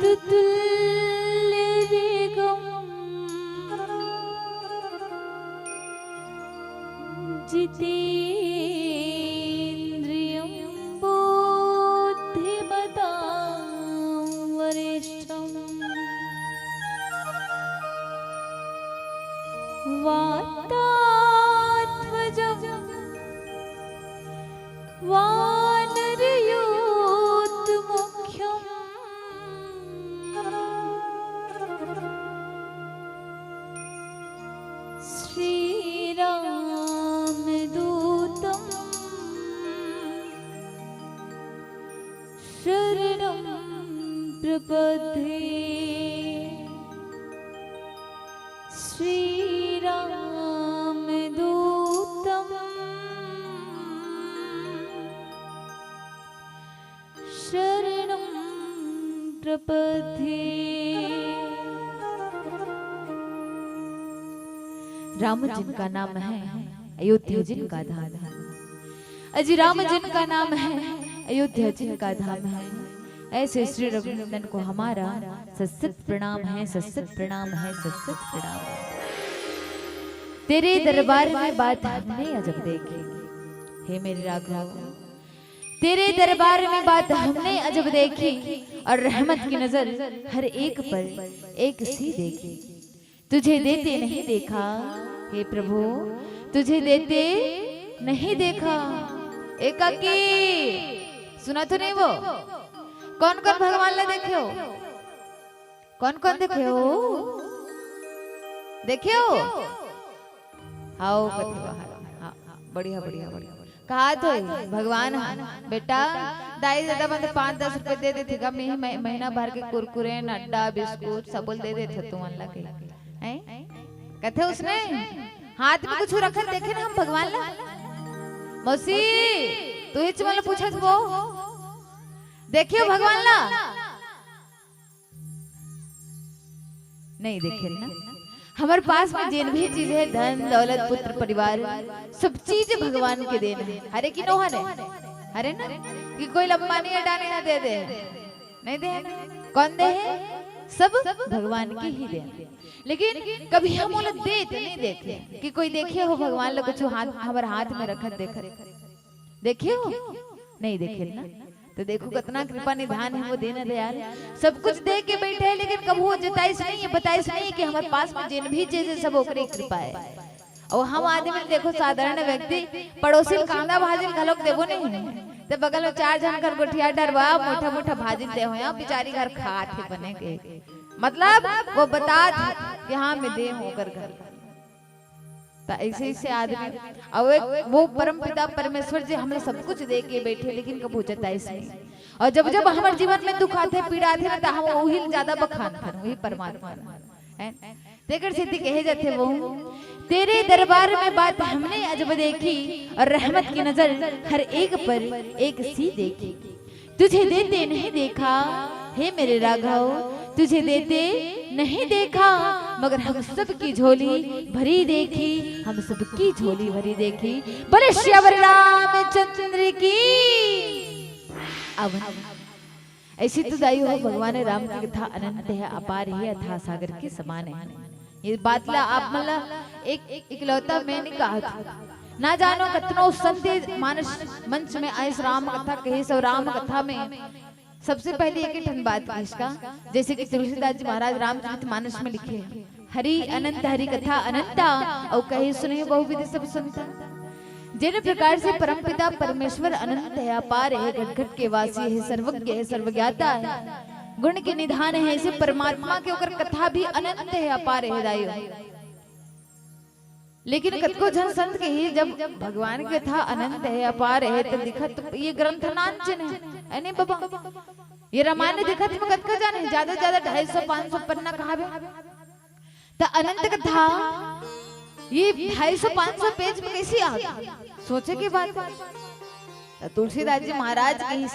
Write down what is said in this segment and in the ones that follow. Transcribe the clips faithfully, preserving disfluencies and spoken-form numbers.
तुल्यवेगं जितेन्द्रियं बुद्धिमतां वरिष्ठम्। वातात्मजं वानरयूथमुख्यम्। श्रीरामदूतं शरणं प्रपद्ये। श्रीरामदूतं शरणं प्रपद्ये। राम जिनका नाम है, अयोध्या जिनका धाम है। अजी राम जिनका नाम है, अयोध्या जिनका धाम है। ऐसे श्री रघुनंदन को हमारा सत सत प्रणाम है, सत सत प्रणाम है, सत सत प्रणाम है। तेरे दरबार में बात हमने अजब देखी, हे मेरे राघव, तेरे दरबार में बात हमने अजब देखी, और रहमत की नजर हर एक पर एक सी देखी। तुझे देते नहीं देखा, हे प्रभु, तुझे देते नहीं देखा। एकाकी सुना तो नहीं वो? कौन कौन भगवान ला देखे हो? कौन कौन देखे हो? देखे हो? हाओ कथे बाहर। हाँ, बढ़िया, बढ़िया, बढ़िया। कहा तो है भगवान, हाँ, बेटा, दाई ददा मन तो पाँच दस रुपए दे देथे गा, मैं ही मह-, महीना भर के कुरकुरे, नड्डा, बिस्कुट सब बोल दे देथे तुमन ला के। हैं? कथे उसने हाथ में कुछ रखत देखे ना हम भगवान ला। मौसी, तू ही चमन पूछत वो, देखियो भगवान ला। नहीं देखे ना, हमर पास में जेन भी चीज है, धन दौलत पुत्र परिवार, सब चीज भगवान के देन है। हरे कि नो हरे? हरे ना, कि कोई लंबानी अडानी ना दे दे, नहीं दे ना। कौन दे है? सब भगवान के ही देन। लेकिन कभी हम ओला देत नहीं देखे कि कोई देखे हो भगवान ला कुछ हाथ, हमर हाथ में रखत देखत देखे हो? नहीं देखे ना। तो देखो कितना कृपा निधान है वो दीन दयाल, सब कुछ दे के बैठे है, लेकिन कभू वो जताइस नहीं है, बताइस नहीं है कि हमर पास में जेन भी चीज है सब ओकरे कृपा है। और हम आदमी देखो साधारण व्यक्ति पड़ोसी ल कांदा भाजी ल घलोक देबो नहीं, ते बगल में चार झन कर गोठिया डरवा मोटा मोटा भाजी दे हो, यहाँ बेचारी घर खात है बने के, मतलब वो बतात कि हाँ मैं दे हूँ ओकर घर। त ऐसे ऐसे आदमी, और एक वो परम पिता परमेश्वर जी हमला सब कुछ दे के बैठे, लेकिन कभू जताइस नहीं। और जब जब हमर जीवन में दुख आथे, पीड़ा आथे ना, त हम वही ज्यादा बखान थन, वही परमात्मा ला। हैं? तेकर सेती कहे जाथे वो, तेरे दरबार में बात हमने अजब देखी, और रहमत की नजर हर एक पर एक सी देखी। तुझे देते नहीं देखा, हे मेरे राघव, तुझे देते नहीं देखा, मगर हम सबकी झोली भरी देखी, हम सबकी झोली भरी देखी। बोले सियावर रामचंद्र की। अब ऐसी तो दाई हो, भगवान राम की कथा अनंत है, अपार है, अथाह सागर के समान है। ये बात ला आप मन ला एक इकलौता मैं नहीं कहा था। ना जानो कतनो संत मानस मंच में आइस, राम कथा कहिस, और राम कथा में सबसे पहले एक ठन बात कहिस का, जैसे कि तुलसीदास जी महाराज रामचरित मानस में लिखे, हरि अनंत हरि कथा अनंता, और कहे सुने बहुविध सब संता। जिन प्रकार से परमपिता परमेश्वर अनंत है, अपार है, घट घट के वासी है, सर्वज्ञ है, सर्वज्ञाता है, गुण के निधान है, ऐसे परमात्मा के ओकर कथा भी अनंत है, अपार है दाई हो। लेकिन कतको झन संत के ही जब भगवान के कथा अनंत है, अपार है, त दिखत ये ग्रंथ नानचन है, है नहीं बाबा? ये रामायण दिखत में कतका जाने, ज्यादा से ज्यादा ढाई सौ पाँच सौ पन्ना कहावे। त अनंत कथा ये ढाई सौ पाँच सौ पेज में कैसी आ गई? सोचे के बात। त तुलसीदास जी महाराज कहिस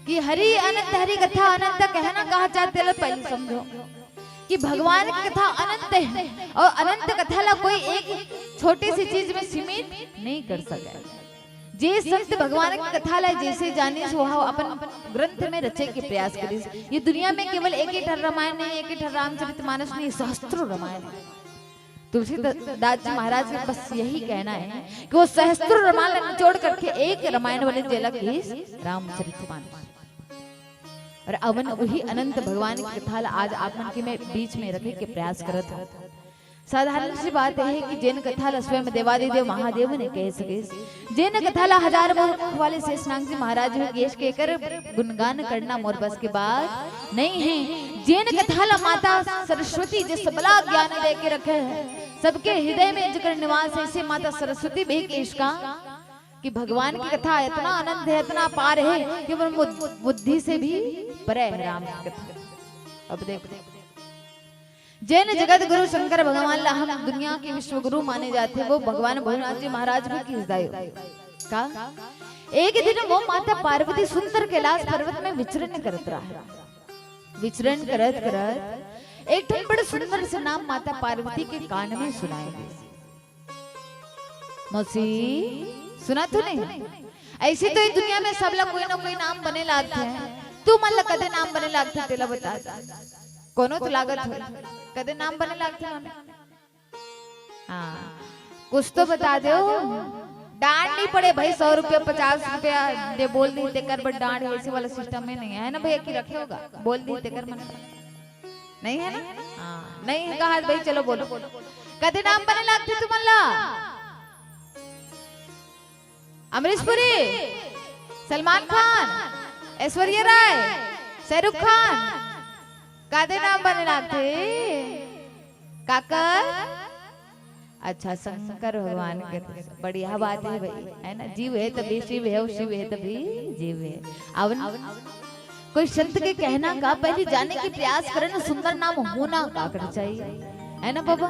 कि हरि अनंत, हरि कथा अनंत कहना कहा चाहते ला, पहले समझो कि भगवान की कथा अनंत है, और अनंत कथा ला कोई एक छोटी सी चीज में सीमित नहीं कर सके। जे संत भगवान के कथा ला जैसे जानिस, वो अपन ग्रंथ में रचे के प्रयास करिस। ये दुनिया में केवल एक ही ठन रामायण नहीं, एक ही ठन रामचरित मानस नहीं, सहस्त्रों रामायण है। तुलसीदास जी महाराज के बस यही कहना है कि वो सहस्त्रों रामायण ला निचोड़ करके एक रामायण बने, जेला कहिस रामचरित मानस। और अवन वही अनंत भगवान की कथा ला आज आप मन के मैं बीच में रखे के प्रयास करत हूँ। साधारण सी बात है कि जेन कथा ला स्वयं देवादिदेव महादेव ने कह सके, जेन कथा ला हजार मुख वाले शेषनाग जी महाराज हो गेश के कर गुणगान करना मोर बस के बात नहीं है। जेन कथा ला माता सरस्वती जे सबला ज्ञान दे के रखे है, सबके हृदय में जेकर निवास है, ऐसे माता सरस्वती भी केश का कि भगवान की कथा इतना अनंत है, इतना पार है कि वो बुद्ध-, बुद्धि से भी परे है राम की कथा। अब देखो, जेन जगत गुरु शंकर भगवान ला हम दुनिया के विश्व गुरु माने जाते, वो भगवान भोलेनाथ जी महाराज भी किस दायो का। एक दिन वो माता पार्वती सुंदर कैलाश पर्वत में विचरण करत रहा। विचरण करत करत एक ठन बड़े सुंदर से नाम माता पार्वती के कान में सुनाए दे। मौसी, सुना तूने? ऐसे तो ये दुनिया में सबला कोई ना कोई नाम बने लागथे। तुमन ला कदे नाम बने लागथे, तेला बता दे। कोनो तो लागत हो, कदे नाम बने लागथे माने? हाँ, कुछ तो बता दो। डांट नहीं पड़े भाई, सौ रुपया, पचास रुपया दे बोल दी, तेकर बर डांट, ऐसे वाला सिस्टम में नहीं है ना भैया, कि रखे होगा, बोल दी, तेकर मन नहीं है ना? हाँ, नहीं है कहा भाई, चलो बोलो। कदे नाम बने लागथे तुमन ला? अमरीश पुरी, सलमान खान, ऐश्वर्या राय, शाहरुख खान, कदे नाम बने लागथे? काकर? अच्छा, शंकर भगवान के। बढ़िया बात है भाई, है ना? जीव है तभी शिव है, और शिव है तभी जीव है। अवन कोई संत के कहना का पहले जाने की प्रयास करे ना, सुंदर नाम होना काकर चाहिए, है ना बाबा?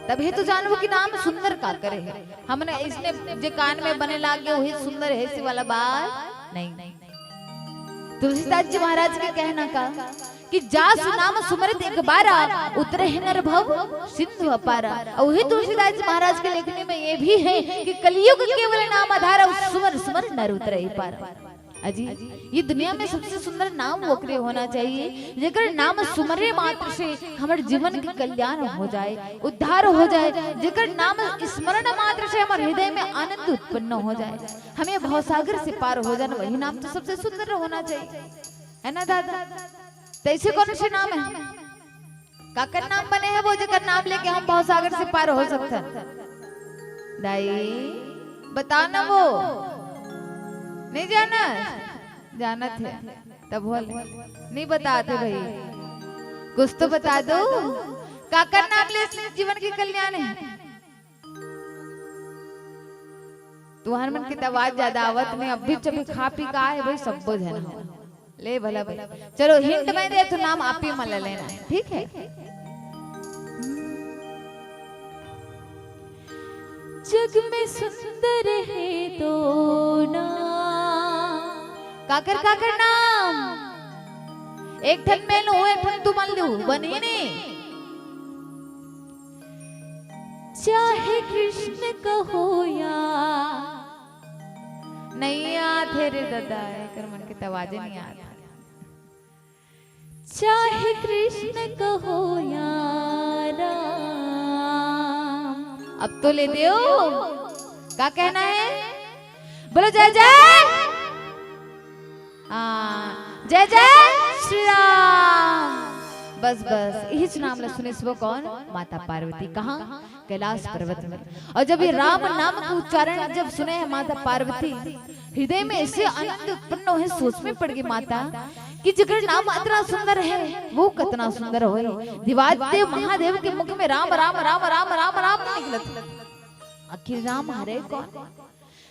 तभी तो जानबो कि नाम सुंदर काकर है। हमने इसने जे कान में बने लाग गए, वही सुंदर है, ऐसी वाला बात नहीं। तुलसीदास जी महाराज के कहना का कि जासु नाम सुमरत एक बारा, उतरे ही नर भव सिंधु अपारा। और वही तुलसीदास जी महाराज के लेखनी में ये भी है कि कलयुग केवल नाम आधारा, सुमर सुमर नर उतरे ही पारा। अजी, ये दुनिया में सबसे सुंदर नाम ओकरे होना चाहिए, जेकर नाम सुमरे मात्र से हमर जीवन के कल्याण हो जाए, उद्धार हो जाए, जेकर नाम स्मरण मात्र से हमर हृदय में आनंद उत्पन्न हो जाए, हमें भवसागर से पार हो जाना, वही नाम तो सबसे सुंदर होना चाहिए, है ना दादा? तैसे कौन से नाम है? काकर नाम बने है वो, जेकर नाम लेके हम भवसागर से पार हो सकथन? दाई, बता ना वो। नहीं जाना? जानत है। तब बोल। नहीं बताते भाई। कुछ तो बता दो। काकर नाम ले से जीवन के कल्याण है। तुहर मन के त आवाज ज्यादा आवत नहीं, अभी चभी खा पी का है भाई, सब्बो झन हो। ले भला भाई, चलो हिंट मैं दे, तो नाम आप ही मन ले लेना है, ठीक है? जग में सुंदर है दो नाम। काकर काकर नाम? एक ठन मैं लूं, एक ठन तुमन लूं, बनी नहीं? चाहे कृष्ण कहो या नहीं आत हे रे दादा, एकर मन के त आवाजे नहीं आत। चाहे कृष्ण कहो या राम। अब तो ले दो, का कहना है? बोलो जय जय। हाँ, जय जय श्री राम। बस बस, यही नाम ला सुने से वो कौन? माता पार्वती। कहाँ? कैलाश पर्वत में। और जब ये राम नाम का उच्चारण जब सुने हैं माता पार्वती, हृदय में ऐसे आनंद उत्पन्न हो, सोच में पड़ गई माता कि जेकर नाम अतना सुंदर है, वो कितना सुंदर होए। देवादिदेव महादेव के मुख में राम राम राम राम राम राम निकलत। आखिर राम हरे कौन?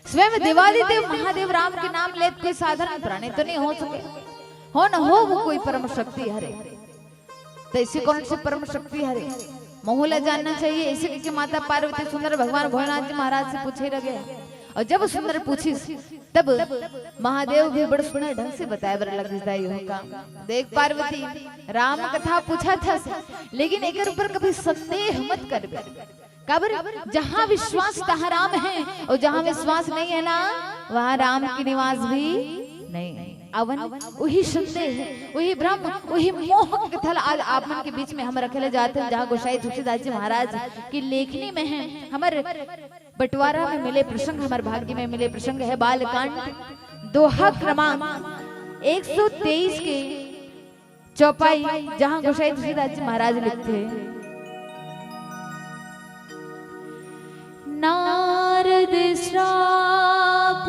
स्वयं देवादिदेव महादेव राम के नाम लेत कोई साधारण प्राणी तो नहीं हो सके, हो न हो वो कोई परम शक्ति हरे। तो ऐसी कौन सी परम शक्ति हरे? महू ला जानना चाहिए। ऐसे करके माता पार्वती सुंदर भगवान भोलेनाथ जी महाराज से पूछे लगे। और जब सुंदर पूछिस, तब महादेव भी बड़ सुंदर ढंग से बताए बर लगिस दाई हो का। देख पार्वती, राम कथा पूछा था, लेकिन एकर ऊपर कभी संदेह मत करबे। काबर? जहाँ विश्वास तहाँ राम है, और जहाँ विश्वास नहीं है ना, वहाँ राम के निवास भी नहीं। अवन उही संदेह, उही भ्रम, उही मोह के कथा ल आज आप मन के बीच में हम रखे ले जात हन, जहाँ गोसाई तुलसीदास जी महाराज की लेखनी में है, हमर बंटवारा में मिले प्रसंग, हमर भाग्य में मिले प्रसंग है बालकांड दोहा क्रमांक एक सौ तेईस के चौपाई, जहाँ गोसाई तुलसीदास जी महाराज लिखथे, नारद श्राप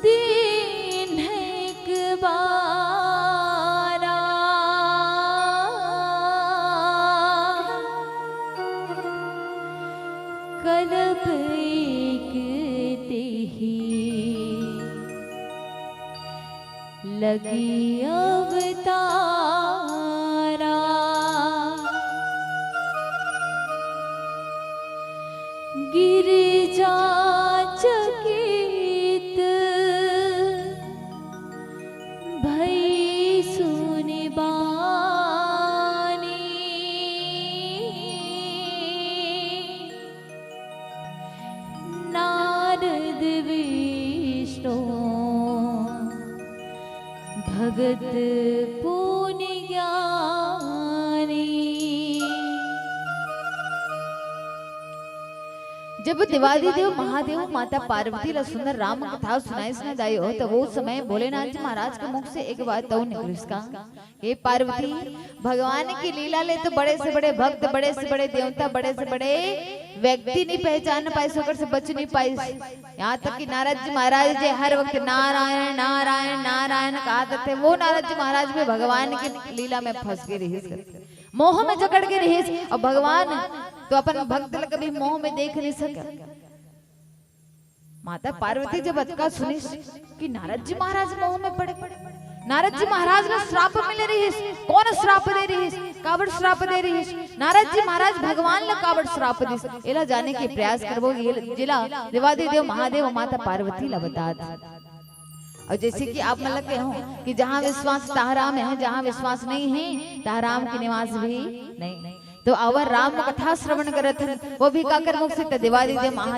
दीन्ह एक बारा, कल्प एक तेहि लगी अवतारा। गिरिजा चकित भई सुनि बानी। नारद विष्णु भगत पुनि ज्ञानी। जब देवादिदेव महादेव माता पार्वती ला सुंदर राम कथा सुनाइस न दाई हो, त वो समय भोलेनाथ जी महाराज के मुख से एक बात तउ निकलिस का, हे पार्वती, भगवान की लीला ले तो बड़े से बड़े भक्त, बड़े से बड़े देवता, बड़े से बड़े व्यक्ति नहीं पहचान पाइस, ओकर से बच नहीं पाइस। यहाँ तक कि नारद जी महाराज जे हर वक्त नारायण, नारायण, नारायण कहत थे, वो नारद जी महाराज भी भगवान की लीला में फंस गे रहिस, मोह में जकड़ गे रहिस। अउ भगवान तो अपन भक्त ल कभी मोह में देख नहीं सके। माता पार्वती जब अतका सुनिस कि नारद जी महाराज मोह में पड़ गे, नारद जी महाराज ला श्राप मिले रहिस। कौन श्राप दे रहिस? काबर श्राप दे रहिस? नारद जी महाराज भगवान ला काबर श्राप दिस? एला जाने के प्रयास करबो, ये जेला देवादिदेव महादेव माता पार्वती ला बतात। अउ जैसे कि आप मन ला कहूं कि जहां विश्वास तहां राम है, जहां विश्वास नहीं है तहां राम के निवास भी नहीं। तो अवर राम कथा श्रवण करत हन, वो भी काकर मुख से? त देवादिदेव महा